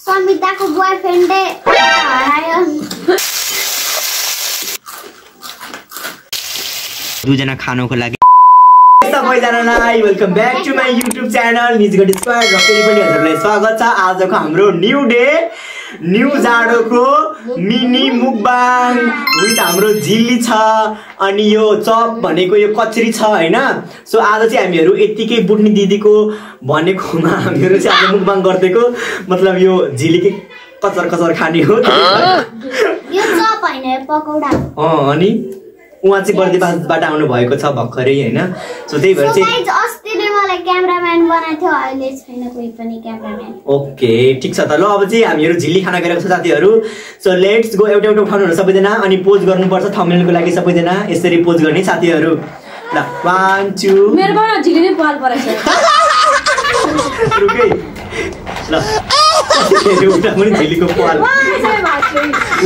समिताको बोयफ्रेन्डले हरायो। दुईजना खानको लागि सबैजनालाई welcome back to my YouTube channel Nijgadh Square र फेरि पनि हजुरलाई स्वागत छ। आजको हाम्रो न्यू डे न्यू जाडोको मिनी मुकबाङ विथ हाम्रो झिल्ली छ अनि यो चप भनेको यो कचरी छ हैन। सो आज चाहिँ हामीहरू यतिकै बुट्नी दिदीको भनेकोमा हामीहरू चाहिँ आज मुकबाङ गर्दैको मतलब यो झिल्लीकै कचर कचर खाने हो। यो चप हैन पकौडा अनि उहाँ चाहिँ बर्दिवासबाट आउनु भएको छ भर्खरै हैन। सो त्यही भएर चाहिँ अस्ति नै मलाई क्यामेराम्यान बनाएको थियो, अहिले छैन कोही पनि क्यामेराम्यान। ओके ठीक छ त। ल अब चाहिँ हामीहरू झिल्ली खाना गएको छ साथीहरू। So let's go. एउटा एउटा उठाउनु सबैजना अनि पोज गर्नुपर्छ थम्बनेलको लागि सबैजना यसरी पोज गर्ने साथीहरू। ल 1 2 मेरो बना झिल्ली नै पाल परेछ। रुकै ल एउटा पनि झिल्लीको पाल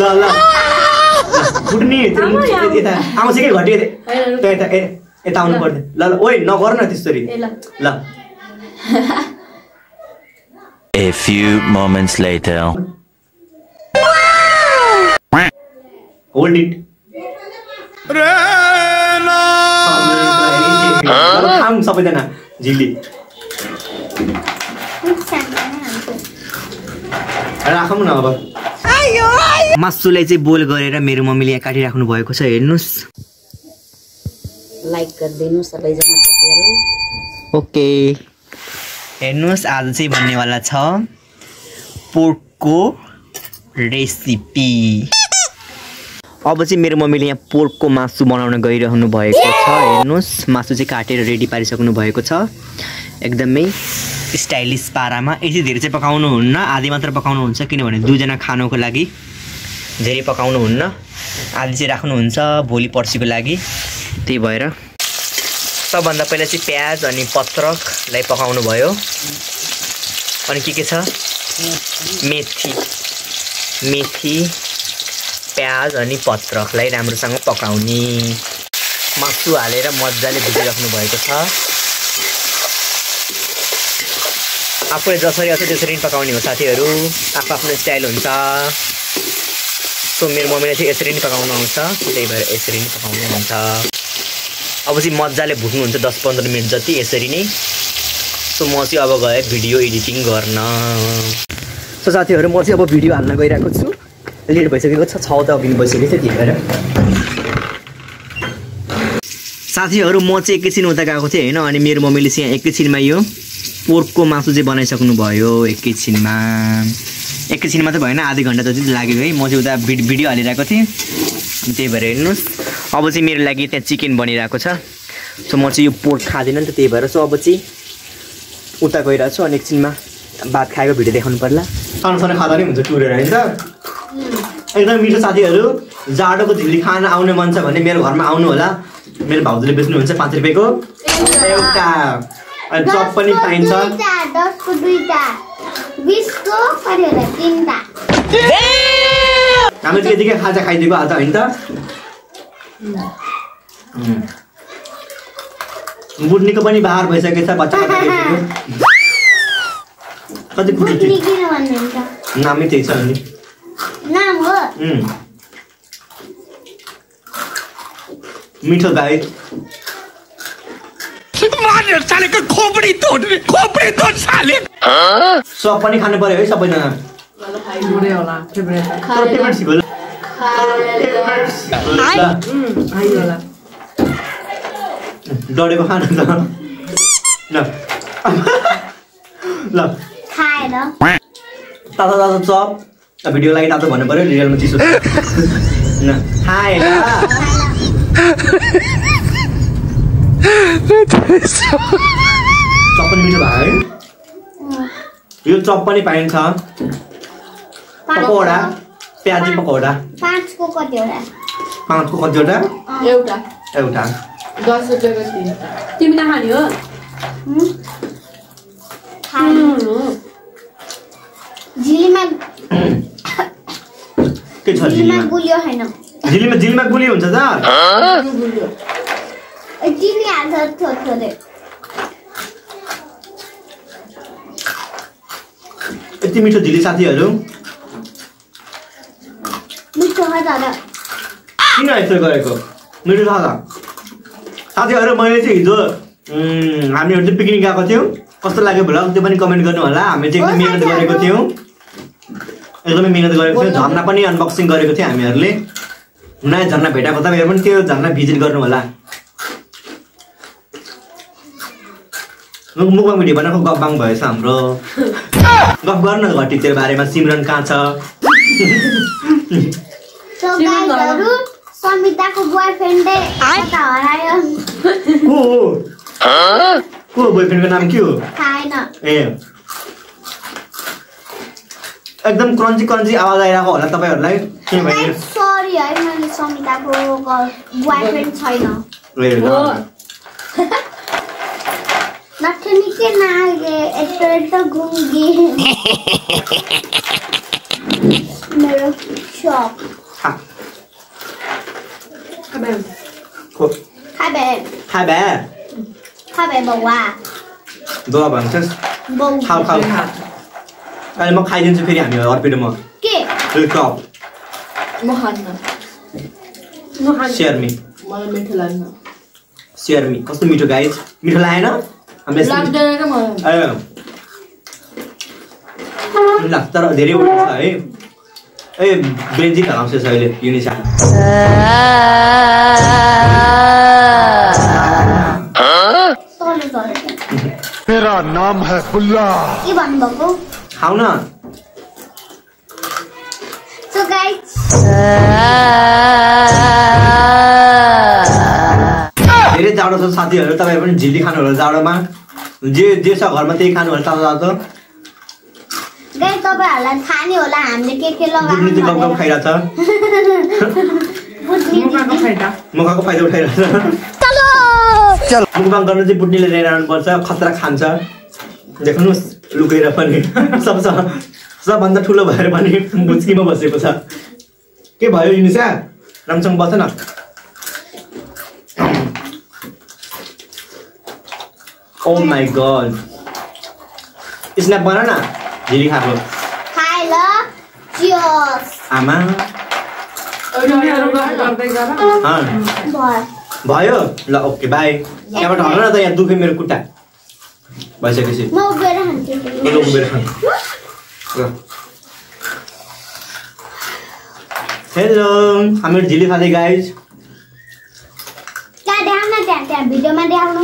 ल ल फुट्ने यता आउँछ कि घटियो यता आउनु पर्दैन। ल ल ओइ नगर न त्यसरी ल। A few moments later. Hold it. खाऊँ सबैजना झिल्ली राखौँ न। अब मासुलाई चाहिँ बोइल गरेर मेरो मम्मीले यहाँ काटिराख्नु भएको छ। हेर्नुहोस् लाइक गरिदिनु सबैजना साथीहरू। ओके हेर्नुहोस् आज चाहिँ भन्नेवाला छ पोर्कको रेसिपी। अब चाहिँ मेरो मम्मीले यहाँ पोर्कको मासु बनाउन गइरहनु भएको छ। हेर्नुहोस् मासु चाहिँ काटेर रेडी पारिसक्नु भएको छ एकदमै स्टाइलिस पारामा। यति धेरै चाहिँ पकाउनुहुन्न, आधी मात्र पकाउनुहुन्छ किनभने दुईजना खानको लागि धेरै पकाउनुहुन्न, आधी चाहिँ राख्नुहुन्छ भोलि पर्सिको लागि। त्यही भएर सबभन्दा पहिला चाहिँ प्याज अनि पत्रकलाई पकाउनु भयो। अनि के छ मेथी प्याज अनि पत्रकलाई राम्रोसँग पकाउने। मासु हालेर मजाले भुटिराख्नु भएको छ। आफूले जसरी आउँछ त्यसरी नै पकाउने हो साथीहरू, आफ्नो स्टाइल हुन्छ। सो मेरो मम्मीले चाहिँ यसरी नै पकाउनु आउँछ, त्यही भएर यसरी नै पकाउनु हुन्छ। अब चाहिँ मजाले भुट्नुहुन्छ 10-15 मिनट जति यसरी नै। सो म चाहिँ अब गएँ भिडियो एडिटिङ गर्न। सो साथीहरू म चाहिँ अब भिडियो हाल्न गइरहेको छु। लेट भइसकेको छ, 6 त अघि भइसकेको थियो। त्यही भएर साथीहरू म चाहिँ एकैछिन उता गएको थिएँ होइन। अनि मेरो मम्मीले चाहिँ एकैछिनमा यो पोर्कको मासु चाहिँ बनाइसक्नु भयो। एकैछिनमा त भएन, आधी घन्टा जति लाग्यो है। म चाहिँ उता भिडियो हालिरहेको थिएँ अनि त्यही भएर हेर्नुहोस् अब चाहिँ मेरो लागि त्यहाँ चिकन बनिरहेको छ। सो म चाहिँ यो पोर्क खाँदिनँ नि त, त्यही भएर सो अब चाहिँ उता गइरहेको छु। अनि एकछिनमा भात खाएको भिडियो देखाउनु पर्ला। सानो खाँदा नि हुन्छ टुरेर होइन त। एकदम मिठो साथीहरू। जाडोको झिल्ली खान आउने मन छ भने मेरो घरमा आउनु होला। मेरो भाउजूले बेच्नुहुन्छ 5 रुपियाँको एउटा। अनि चप पनि पाइन्छ 10 को 2टा 20 को परेर 3टा। हामी चाहिँ यतिकै खाजा खाइदिएको आज होइन त। बुट्नीको पनि बाहर भइसकेको छ बच्चा कति बुट्नी किन भन्नुहुन्छ? नामै त्यही छ नि नाम हो। मिठो गाई सालेको खोपडी तोड साले। सब पनि खानु पर्यो है सबैजना। डढेको खानु त ल खाएर तातो चप भिडियो लागि तातो भन्नु पर्यो, रियलमा चिसो न खाएर चप पनि मिठो भयो है। यो चप पनि पाइन्छ। पकौडा प्याजी पकौडा 5 को कतिवटा? 5 को कतिवटा? एउटा 10 रुपैयाँको 3। तिमी नखाने हो? झिलीमा के छ झिलीमा? गुलियो हैन। झिलीमा गुलियो हुन्छ त? चिनी हाल्छ थोरै। कति मिठो झिली साथीहरू मिठो छ दादा किन यस्तो गरेको मिठो छ त साथीहरू मैले चाहिँ हिजो हामीहरू चाहिँ पिकनिक गएको थियौँ कस्तो लाग्यो भ्लग त्यो पनि कमेन्ट गर्नु होला हामी चाहिँ एकदम मेहनत गरेको थियौँ एकदमै मेहनत गरेको थियौँ झर्ना पनि अनबक्सिङ गरेको थियो हामीहरूले नयाँ झर्ना भेटाएको तपाईँहरू पनि त्यो झर्ना भिजिट गर्नु होला मुखबाङ भिडियो बनाएको गफबाङ भएछ हाम्रो गफ गर्न घटी तेरो बारेमा सिमरन कहाँ छ सो गाइजहरु समिताको बोयफ्रेन्डले कता हरायो को बोयफ्रेन्डको नाम के हो थाहा छैन ए एकदम क्रन्ची क्रन्ची आवाज आइरहेको होला तपाईँहरूलाई के भयो सरी है मैले समिताको बोयफ्रेन्ड छैन ए ल नठनी के नागे यस्तो गुङ्गी मेरो शॉप खाबे बाबा दुआ भन्छस् खाऊ खाऊ अहिले म खाइदिन्छु फेरि हामी अर्पिएर म के टप म खान्न सेयर मी मलाई मिठो लाग्न सेयर मी कस्तो मिठो गाइज मिठो लागेन लाग्दैन र मलाई लाग्छ तर धेरै उठ्छ है ए ब्रेन्जी खालाउँछ अहिले युनिसा मेरा नाम है बुल्ला के भन्नुभएको खाऊ न सो गाइज धेरै जाडो छ साथीहरू तपाईँ पनि झिल्ली खानु होला जाडोमा जे छ घरमा त्यही खानु होला तातो तातो गाइज तपाईहरुलाई थाहा नै होला हामीले के बुट्नी चाहिँ गफ गफ खाइरहेछ मकाको फाइदा उठाइरहेछ मुखबाङ गर्न चाहिँ बुट्नीले लिएर आउनुपर्छ खतरा खान्छ देख्नुहोस् लुकेर पनि सबभन्दा ठुलो भएर पनि बुच्कीमा बसेको छ के भयो युनिसा राम्रोसँग बस न ओ माई गॉड स्न्याप बना न झिली खाएको खाए ल चियर्स आमा भयो ल ओके बाई यहाँबाट हल्न न त यहाँ दुख्यो मेरो खुट्टा भइसकेपछि म उभिएर खान्छु ल उभिएर खानु ल हेलो हामीहरू झिली खाँदै गाइज त्यहाँ देखाउन त्यहाँ भिडियोमा देखाउनु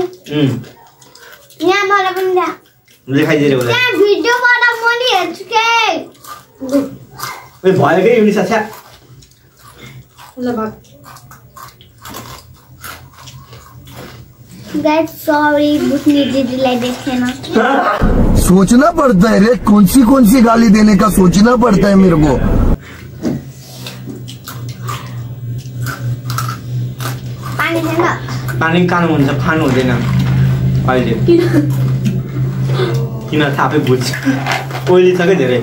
यहाँ मलाई पनि त्यहाँ देखाइदिएर होला त्यहाँ भिडियोबाट म नि हेर्छु के ए भयो के युनिसा छ्या ल भाग गाइस सॉरी बुटनी दीदीलाई देखेन सोचना पड़ता है रे कौन सी गाली देने का सोचना पड़ता है मेरे को पानी छैन पानी खानु हुन्छ खानु हुँदैन अहिले किन थापै बुझ्छ ओइली छ क्या धेरै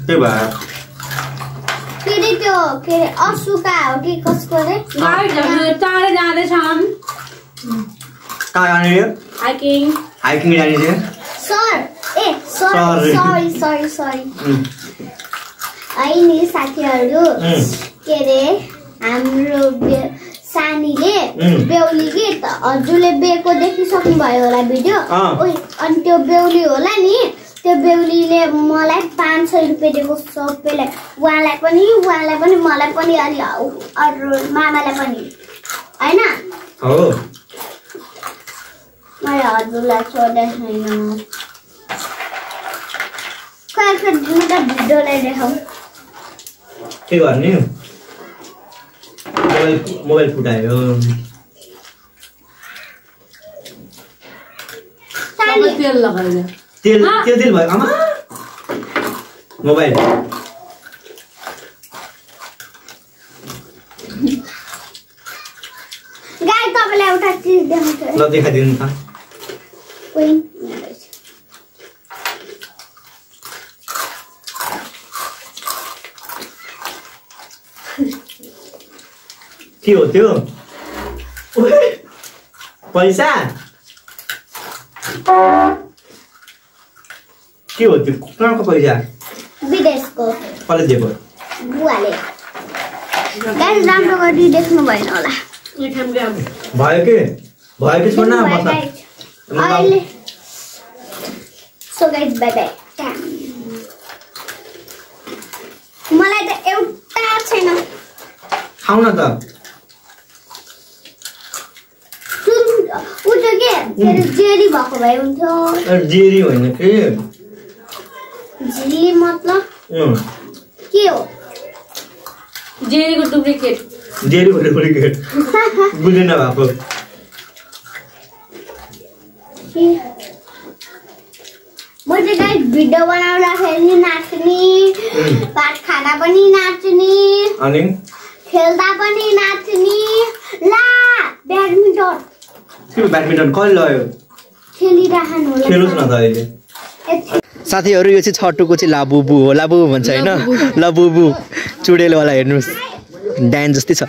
त्यही भएर फेरि त्यो के अरे असुका हो कि कसको रे टाढै जाँदैछन् कहाँ जाने रे हाइकिङ हाइकिङ जाने रे सर ए सरी है नि साथीहरू के रे हाम्रो सानीले बेहुली कि हजुरले बेको देखिसक्नु भयो होला भिडियो अनि त्यो बेहुली होला नि त्यो बेहुलीले मलाई 500 रुपैयाँ दिएको सबैलाई उहाँलाई पनि मलाई पनि अलि अरू मामालाई पनि हैन हो मैले हजुरलाई सोधेको छैन कहिले भिडियोलाई देखाऊ के गर्ने मोबाइल फुटायो तेल लगाएर तेल भयो आमा मोबाइल गाई तपाईलाई एउटा चिज देखाउँछु ल देखाइदिनु त के हो त्यो पैसा के हो त्यो कहाँको पैसा विदेशको कसले दिएको बुवाले गाइस राम्रो गरी देख्नु भएन होला भयो कि छोड्न अहिले सो गाइस बाइ बाइ मलाई त एउटा छैन खाऊ न त उठ्यो के जेरी भएको भए हुन्थ्यो जेरी होइन के जेरी मतलब के हो जेरीको डुप्लिकेट जेरीको डुप्लिकेट बुझेन भएको म चाहिँ गाइस भिडियो बनाउँदाखेरि नाच्ने भात खाँदा पनि नाच्ने अनि खेल्दा पनि नाच्ने ला ब्याडमिन्टन के ब्याडमिन्टन कहिले लयो खेलिराख्नु होला खेलोस् न त अहिले साथीहरु यो चाहिँ छटुको चाहिँ लाबुबु हो लाबुबु भन्छ हैन लाबुबु चुडेलवाला हेर्नुस् ड्यान जस्तै छ